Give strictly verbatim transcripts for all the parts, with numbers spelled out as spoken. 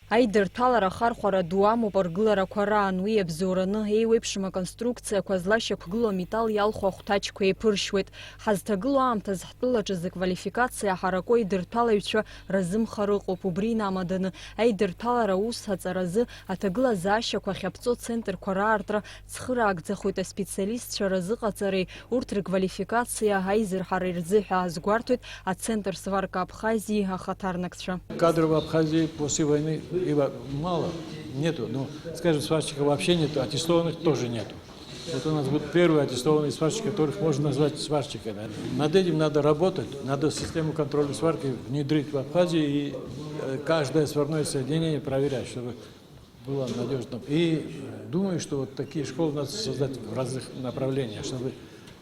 Аидырҭәалара ахархәара ду амоуп аргыларақәа раан, уи иабзоураны еиуеиԥшым аконструкциақәа злашьақәгылоу аметал иалху ахәҭаҷқәа еиԥыршьуеит. Ҳазҭагылоу аамҭазы ҳтәылаҿы зквалификациа ҳараку аидырҭәалаҩцәа разымхар ыҟоуп, убри инамаданы аидырҭәалара аус аҵаразы аҭагылазаашьақәа ахьаԥҵоу центрқәа раартра цхыраагӡахоит аспециалистцәа разыҟаҵареи урҭ рквалификациа аизырҳареи рзыҳәа, азгәарҭоит ацентр Сварка Абхазии ахаҭарнакцәа. Кадров в Абхазии после войны его мало, нету. Ну, скажем, сварщиков вообще нету, аттестованных тоже нету. Вот у нас будут первые аттестованные сварщики, которых можно назвать сварщиками. Над этим надо работать, надо систему контроля сварки внедрить в Абхазии и э, каждое сварное соединение проверять, чтобы было надежно. И думаю, что вот такие школы надо создать в разных направлениях, чтобы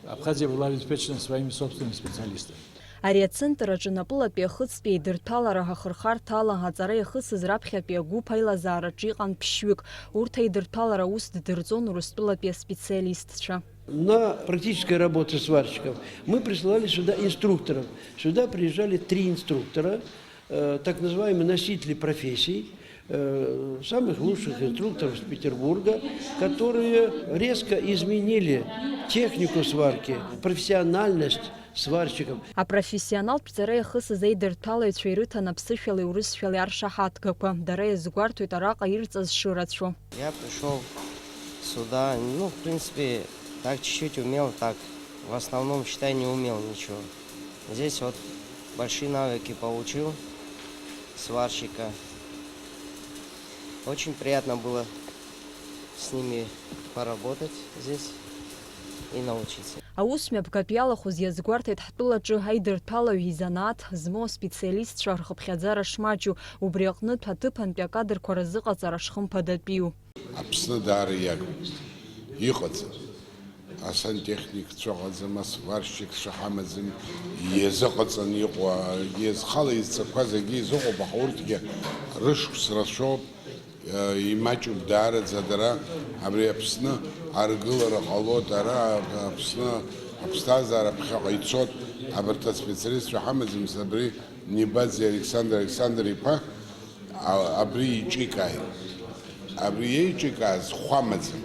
Абхазия была обеспечена своими собственными специалистами. Ари ацентр аҿы напылатәи ахыҵтәи аидырҭәалара ахырхарҭа ала аҵара иахысыз раԥхьатәи агәыԥ аилазаараҿы иҟан ԥшьҩык. Урҭ аидырҭәалара аус ддырҵон Урыстәылатәи аспециалистцәа. На практической работе сварщиков мы присылали сюда инструкторов. Сюда приезжали три инструктора, э, так называемые носители профессий, э, самых лучших инструкторов с Петербурга, которые резко изменили технику сварки, профессиональность сварщиков. Апрофессионалтә ҵара иахысыз аидырҭәалаҩцәа ирыҭан аԥсышәалеи урысшәалеи аршаҳаҭгақәа. Дара иазгәарҭоит араҟа ирҵаз шырацәоу. Я пришёл сюда, ну, в принципе, так чуть-чуть умел, так, в основном, считай, не умел ничего. Здесь вот большие навыки получил сварщика. Очень приятно было с ними поработать здесь и научиться. Аус мҩаԥгатә иалахәыз иазгәарҭеит ҳтәылаҿы аидырҭәалаҩ изанааҭ змоу аспециалистцәа рхыԥхьаӡара шмаҷу, убри аҟнытә аҭыԥантәи акадрқәа рзыҟаҵара шхымԥадатәиу. Аԥсны даара иагым, иҟаӡам. Асантехникцәа ыҟаӡам, асварщикцәа ҳамаӡам, иазыҟаҵаны иҟоу, иазхала изцақәаз акгьы изыҟоуп, аха урҭгьы рышықәс рацәоуп, имаҷуп даараӡа дара. Абри Аԥсны аргылара ҟалоит, ара Аԥсны аԥсҭазаара ԥхьаҟа ицоит, абарҭ аспециалистцәа ҳамаӡам, абри Нибаӡе Александр Александр-иԥа, А, абри еиҿикааит. Абри еиҿикааз хәамаӡам.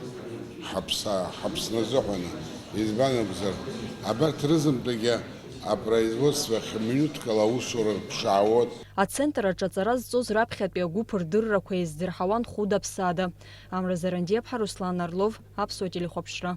Ҳаԥса-, ҳаԥсны азыҳәаны. Избан акәзар, абарҭ рызынтәагьы апроизводство ахь минуҭкала аусура рԥшаауеит. Ацентр аҿы аҵара зҵоз раԥхьатәи агәыԥ рдыррақәа еиздырҳауан Хәыда Ԥсада. Амра Зарандиаԥҳа, Руслан Орлов, Аԥсуа телехәаԥшра.